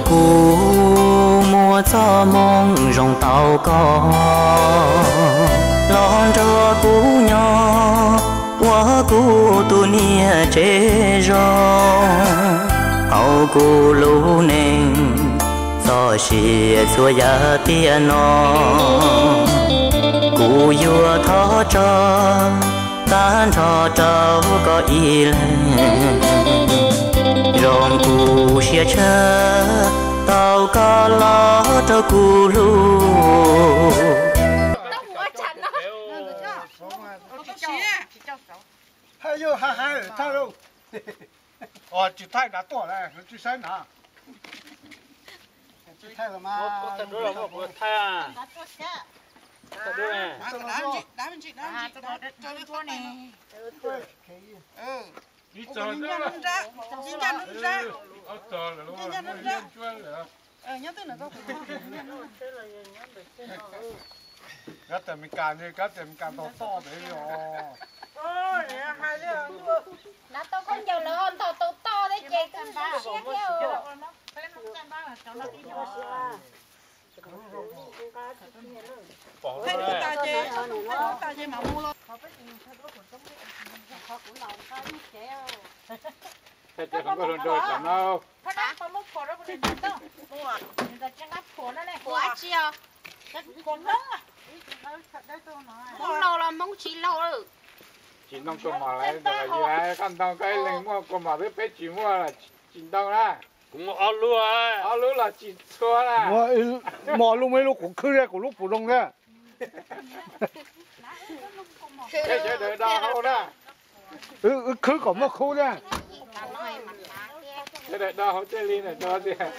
Kuv muaj txoj moo zoo tau koj los nrog kuv nyob ua kuv tus niam tsev zoo. Hauv kuv lub neej txoj sia txhua yam tiam no, kuv yuav thov tso tag nrho rau koj ib leeg. Zoo kuv siab tshaj tau koj los rau kuv hlub. Tsis thaij dav tuaj lawm, tsis saib na. Tsis thaij lawm mas. Kab tes Meskas, kab tes Meskas tau toj pem li os. Nav tau khaub ncaws lawv ho ntog tau toj thiab ces twb zoo siab thiab. Hmoob no los Hmoob tsis laug lawm. Tsis noog kua mom lawm, yog koj ntoo koj ib leeg muaj kua mom xwb, peb tsis muaj los tsis ntoo na. Kuv muaj ob lub, ob lub los tsis txhua na. Muaj lub, muaj ib lub kuv khwb thiab, kuv lub puas zoo thiab. Sawv daws do hau na. Wb khwb kom muaj khub thiab. Sawv daws do hau thiaj li ntawm no tiag.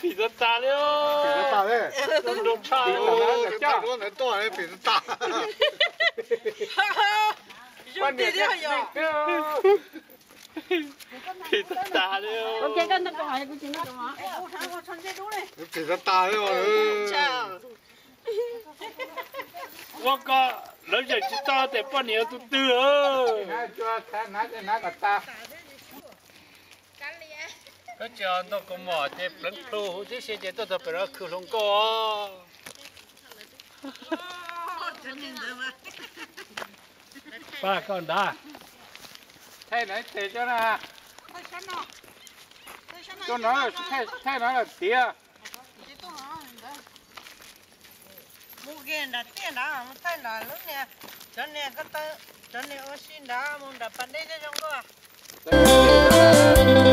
Phim tag tas li. Phim tag tas li. Nroo tshaj li. Ntawd tuaj phim tag tas. Poj niam thiab txiv neej thiab. Phim tag tas li. Phim tag tas li. Ua koj lawv zeem tsis tau tias poj niam tus twg. Koj tsis ntoo kua mom ces pleev plhu huv tib si ces tuaj txog pem no khwv hluas nkauj. Pab koj nrad. Thaij no ib teg coj na. Coj no, thaij no lawm tiag. Mus kiag nram tiaj nrad, mus thaij nrad lub niag, cov niag ko taw, cov niag ua si nrad, mus nram pas dej thiaj zoo nkauj.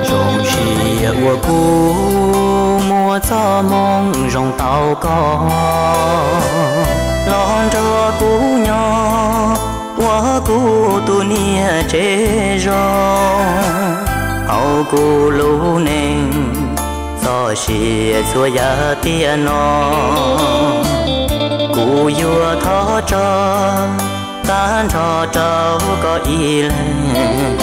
Zoo siab uas kuv muaj txoj moo zoo tau koj los nrog kuv nyob ua kuv tus niam tsev zoo. Hauv kuv lub neej txoj sia txhua yam tiam no, kuv yuav thov tso tag nrho rau koj ib leeg.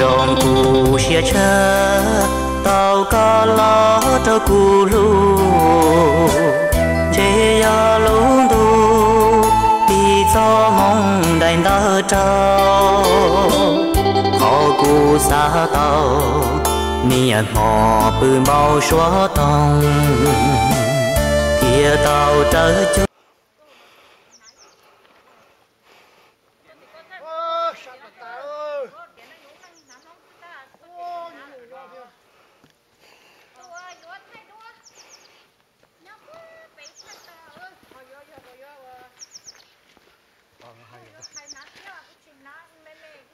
Zoo kuv siab tshaj tau koj los rau kuv hlub, ntshe yog lub ntuj tig txoj hmoov daim ntawv rau. Qhov kuv xav tau niaj hmo pw npau suav toog, thiaj tau rawv cug.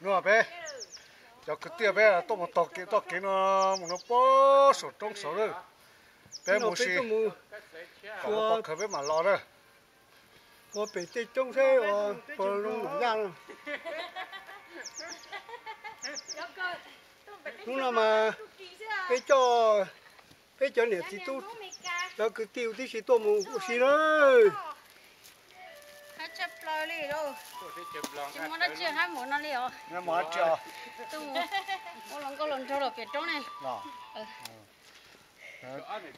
No peb cov kwv tij peb tuaj mus taug kev txoj kev no mus rau pem saum roob saud lawm. Peb mus si, kom pom khawv peb mam los na. Ua pem tej roob seb ua puas zoo npaum yaj no. Hnub no mas peb coj peb cov niam txiv tub, cov kwv tij tib si tuaj mus ua si na. Tsis muaj dab tsi hab mus no li os. Ua los nkauj los nraug los pem roob ne.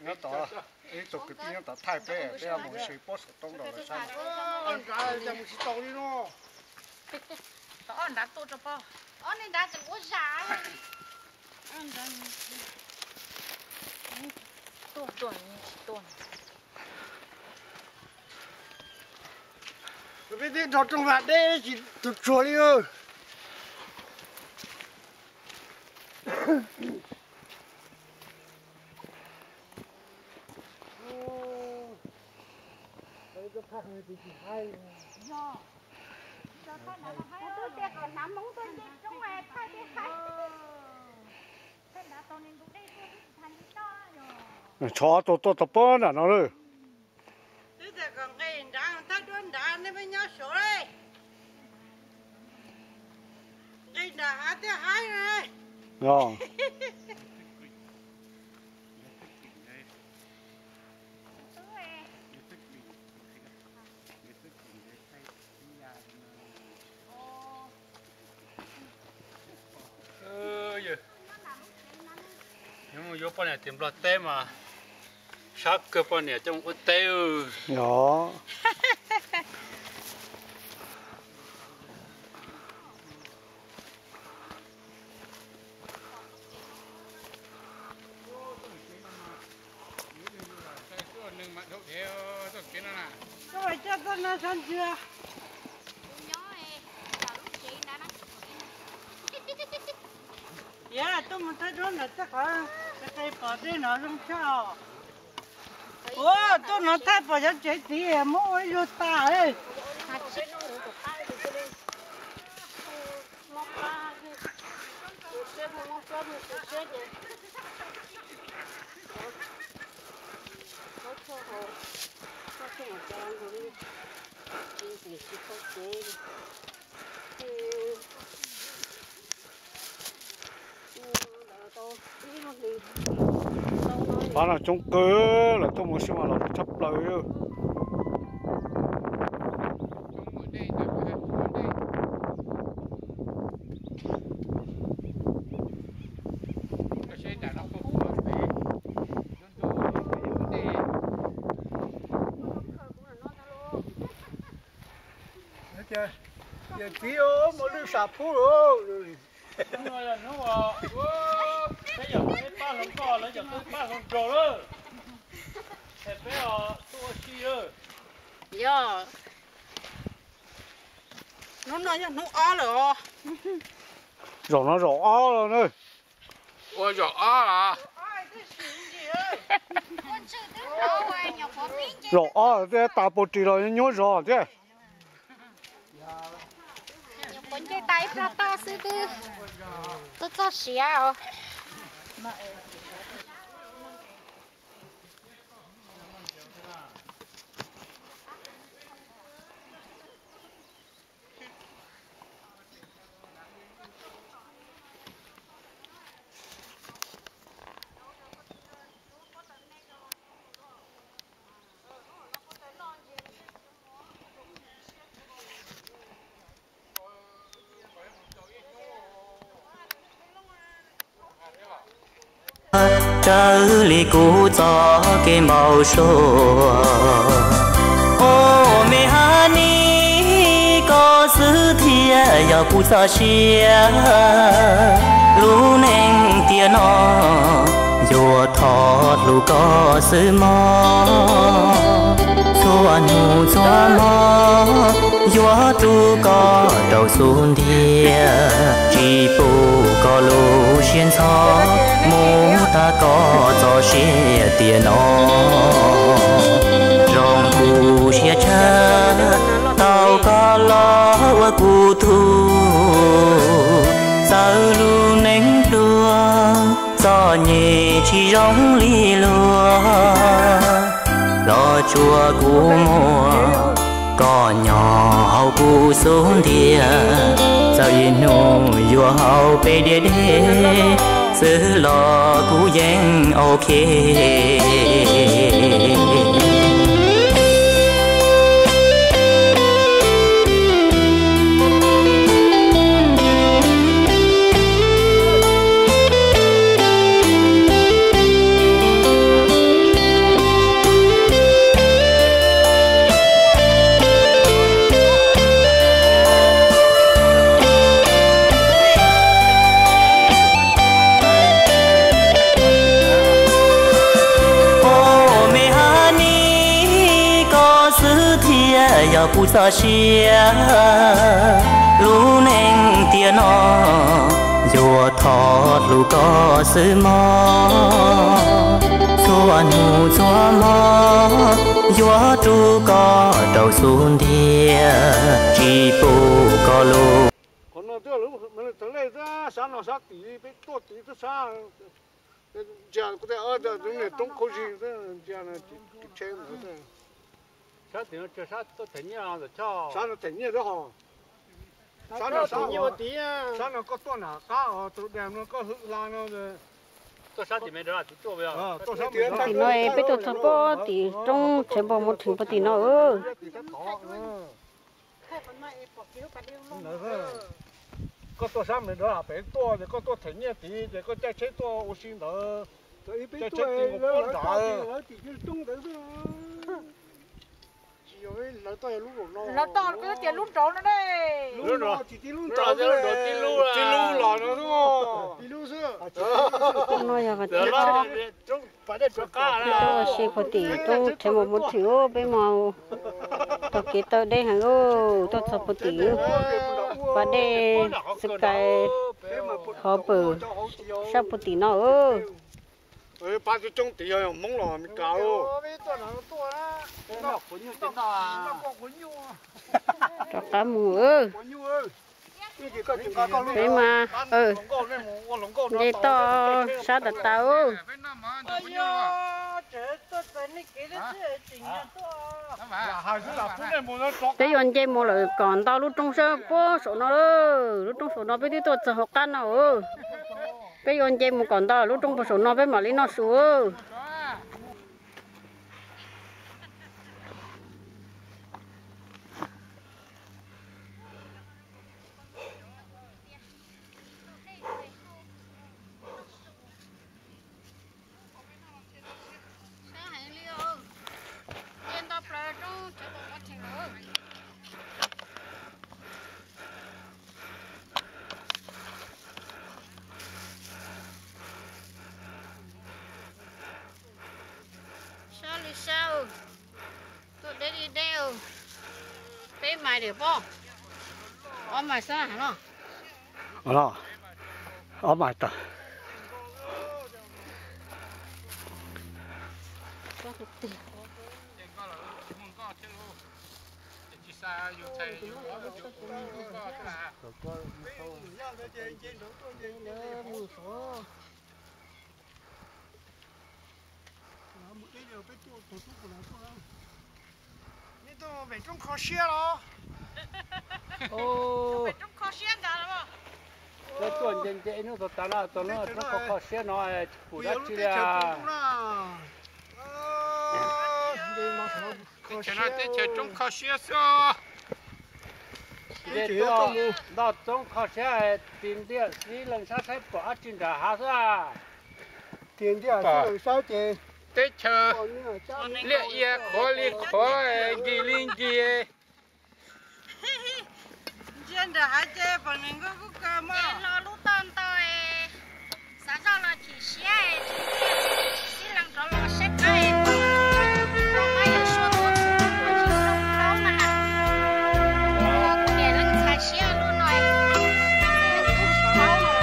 Nyob tod, ib tug kwv tij nyob tod thaij peb, peb mus si pem saum roob rau lawv saib. Tom ob nrad tuaj rau pem. Ob neeg nrad tseem ua zam. Tuaj tuaj tsis tuaj. Peb twb dhau rooj vag deb tsis tus tsuag li. Tsov tuaj tuaj tau pab nram no lawm. Twb tias kom nqis nrad, thawj duab nrad, nej peb nyob saud li. Nqis nram hav thiaj haib na. Yuav mus yuav poj niam tim Nplog teb mas sab kawg, poj niam coj mus ua teb. Os, yog tuaj mus thaij duab ntawm tej qhov qis pom dej no zoo tshaj os. Ua tuaj no thaij pom cov tsev tid muab ua ib zug tas. Pab no coob kawg, lawv tuaj mus sib mas los tshaj plaws. Yawm txiv, mos lwj sam phub lawm. Hnub no yog hnub peb yog peb pab hluas nkauj, lawv yog peb pab hluas nraug lawm. Es peb tuaj ua si lawm. Yog, hnub no yog hnub ob lawm os. Zaum no zaum ob lawm na. Ua zaum ob los? Zaum ob twb tas pus ris los nyuaj zog thiab. Nyuam qhuav nce tas ib plag toj xwb twb txog siav os. Raws li kuv txoj kev npau suav, ub, me Hab Nis, koj xwb thiaj yog kuv txoj sia. Lub neej tiam no yuav thov hlub koj xwb mog. Txhua hnub txhua hmo yuav rub koj rau xub ntiag, tsis pub koj lub siab ntxhov mus tag koj txoj sia tiam no. Zoo kuv siab tshaj tau koj los ua kuv tug, txawm lub neej pluag txom nyem tsis zoo li luag, los tsuav kuv muag, koj nyob hauv kuv xub ntiag. Txawm ib hnub yuav haus peb diav dej xwb los kuv yeej ok. Kuv txoj sia lub neej tiam no yuav thov hlub koj xwb mog. Txhua hnub txhua hmo yuav rub koj rau xub ntiag, tsis pub koj lub. Qhov no twb lawv tawm lej xab no sab tid, peb tuaj tid twb sab, ntsia kuv tej niag roob khaub zig ntsia tsheb ntawd. Sab tim no, sab no them nyiaj xwb hos. Sab no, sab no koj tuaj nram qab os, tus dam no koj hwm hla no. Tim no peb tuaj txog pob tim roob Tshev Npog Mus Rhwm puag tim no. Koj tuaj sab me nrad pem tuaj ces koj tuaj them nyiaj tid ces koj caij tsheb tuaj ua si ntawd. Caij tsheb tuaj pob nrad. Lawv tau tias lub nraud no ne. Lub no tsis tib lub nraud, tib lub los no xwb. No yog tim no. Peb tuaj ua si puag tim roob Tshev Npog Mus Rhwm, peb mus taug kev taw deb heev, tuaj txog puag tim pas dej Xwm Kais hov pwm sab puag tim no. Pab coob coob tid yog Hmoob los Meskas. Rov qab mus. Peb mas nce toj sab tas tas. Peb yuav nce mus lawm kom ntau lub roob sab puag saum no. Lub roob saum no peb twb tuaj txog hauv qab no. Peb yuav nce mus kom ntau lub roob puag saum no peb mam li noj su. Sab li sab, tuaj deb li deb, peb mais diam pob, ob mais xwb no. Ob mais tawm. Nej tuaj pem roob kho siab los? Peb tuaj nce nce ib hnub tag tas no, tus no roob kho kho siab no tsis pum dab tsi li. Teb chaws no teb chaws roob kho siab xwb. Nce tuaj ntoj roob kho siab, tig ntiaj teb leej sab saib pom dab tsi nram hav xwb. Tig ntiaj teb leej sab ces teb chaws liaj ia qhuav li qhuav, nkig li nkig. Ntsia nram hav ces pom neeg nkauj kuj kawg mog. Los lub toj ntau, xav zoj los chim siab, sib leeg rov los saib qab, pom pab yawg Suav tua txhuv tua tsis zoo plaub na. Kuv niam leej ntxhais siab lub no, leej tub tsis paub no.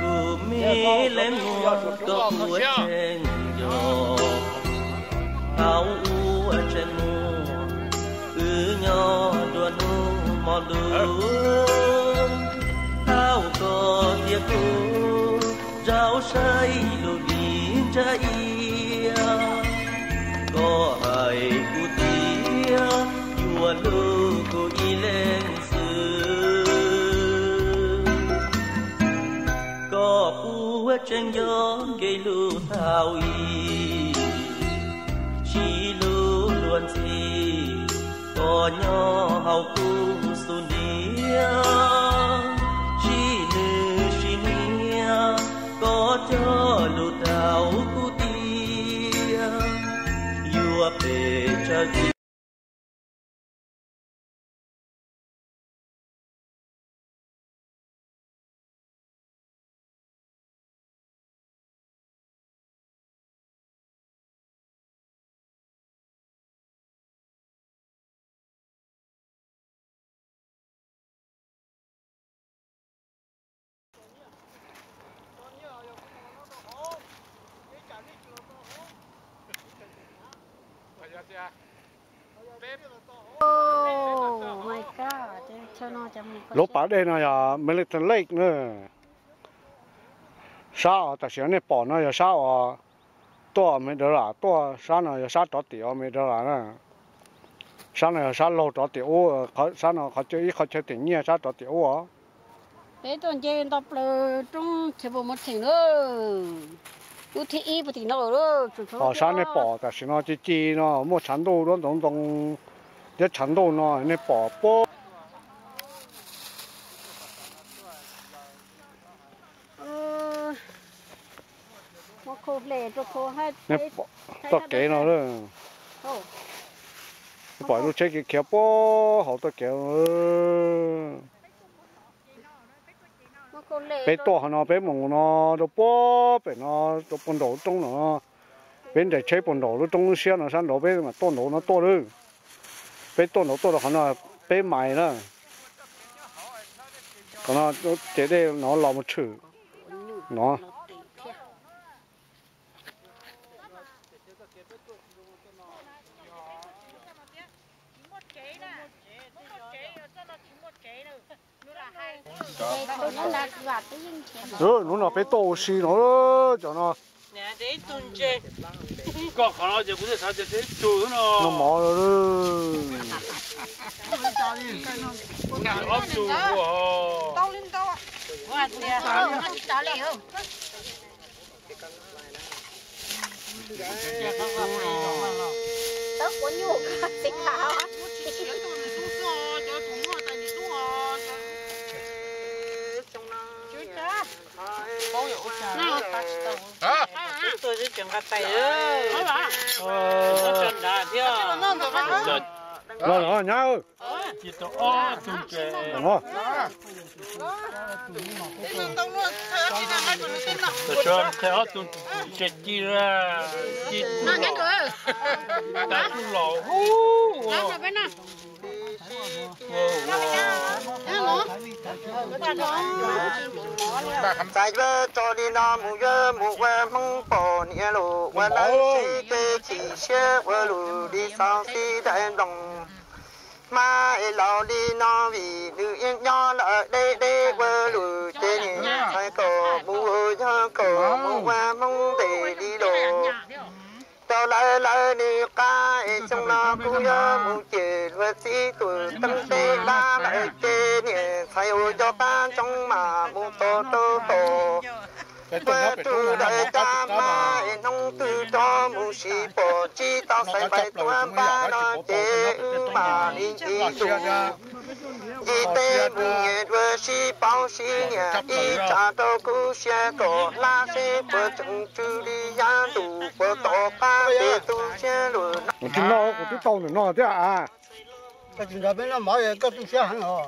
Kuv me leej muam koj ua tseeb yog, thaum ua tseeb muaj, wb nyob dua hnub hmo ntuj, thaum koj thiab kuv zaum saib lub vij ntsaj ia, koj hais kuv tias yuav hlub kuv ib leeg xwb. Koj puas tseem yog nkees hlub thaum ub, sib hlub luag ntxhi, koj nyob hauv kuv xub ntiag, sib nws sib nias, koj cog lus rau kuv tias yuav pes tsawg txij. Lub pas dej no yog Milton Lake na. Sab uas tam sim no nej pom no yog sab uas tuaj Medallas tuaj, sab no yog sab rov tim uas Medallas na. Sab no yog sab laug rov tim ub, sab no qhov chaw ib qhov chaw tim nyiaj sab rov tim ub os. Peb tuaj nce nto plaws roob Table Mountain na. Lub thib ib puag tim no. Os, sab nej pom tam sim no ci ci no muaj tshav ntuj duab ntoo ntoo, thiab tshav ntuj no nej pom puag txoj kev no. Pom lub tsheb khiav khiav puag hauv txoj kev. Peb tuaj qhov no peb mus no rau puag pem no, rau puag nraum lub roob no. Peb nres tsheb puag nraum lub roob lub siab no sab nraud, peb mam tuaj nraud no tuaj lawm. Peb tuaj nraud tuaj rau qhov no peb mais na. Qhov no ces dej no los mus tshwm no. Hnub no peb tuaj ua si no, cov no. Koj qhov no ces kuv thiaj xav tias ib tug xwb no. No mov. Ob tug. Los los nyab. Tsuas ob tug tsev ci, ci tas kuj laus. Txais yuav tso li no mus yuav mus ua Hmoob pom niam lus ua lawv sib tej chim siab ua lus li xauv xib daim nploos. Hmab es laus li no vim nws yeej nyob lawm deb deb ua lus ces niam ntxhais kom mus yog kom mus ua Hmoob ntes li los. Rau lawv lawv nws qab es xyoo no kuj yuav mus ces luag txib tus teeb teb dab lawm ces niam ntxhais ua cov qab ntsoov mas mus txog rau tom. Ua rau lawv cab mas es hnub twg rov mus sib pom tsis tau xaiv npaim tuaj npaj no ces wb mam li ncig ntus. Ncig teb mus nyiam dua sib paub sib nyiam ib tsam rau kuv siab kom hlab seb puas tseem tsw li yav ntus puas tom qab peb tu siab lus no. Tsis noj, kuv twb tau ntawm no thiab a. Koj tsis nrog peb noj mov koj tu siab heev os.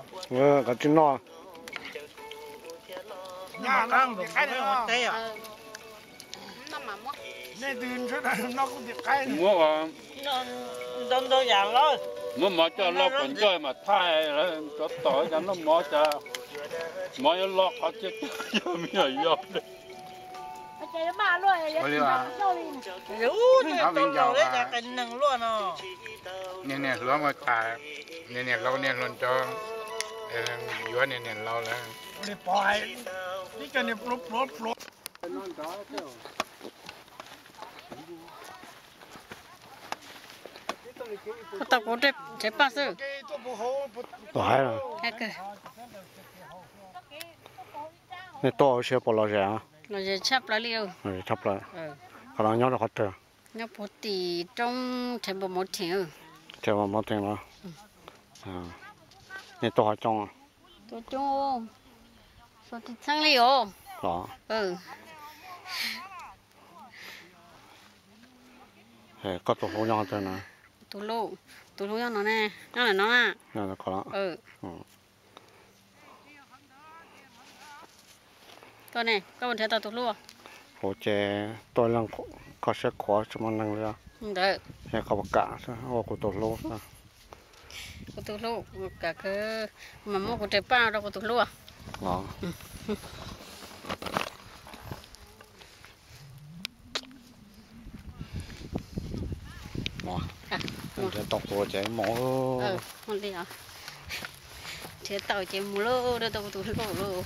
Koj tsis noj. Muab ntau ntau yam los, muab mov coj los kom ncoj mas thaij, tsov tom cas noj mov cas, mov yuav los qhov tiag tiag yog me nyuam yau. Ua li, niam niam hluas mas tas, niam niam laus niam hluas nraug, yuav niam niam laus lawm. Tau kuv tsev paj xwb. Nej tuaj ua si puas lom zem? Lom zem tshaj plaws li. Tshaj plaws. Qhov no nyob rau qhov twg? Nyob puag tim roob Table Mountain. Table Mountain los? Nej tuaj qhov coob? Tuaj coob, tuaj tsis txheeb li os. Koj tus hlub nyob qhov twg na? Tus hlub, tus hlub nyob no ne, nyob ntawm no na. Tuaj ne, koj puas nrhiav tau tus hlub? Kuv ces tuaj leej kho siab khuav tsis muaj neeg li. Ntawd. Es koj puas kam ua kuv tus hlub? Kuv tus hlub, kam kawg, mas muab kuv tsev paj rau kuv tus hlub. Nrhiav tau quav ces mus. Nrhiav tau ces mus lauj, rau tau kuv tus hlub lauj.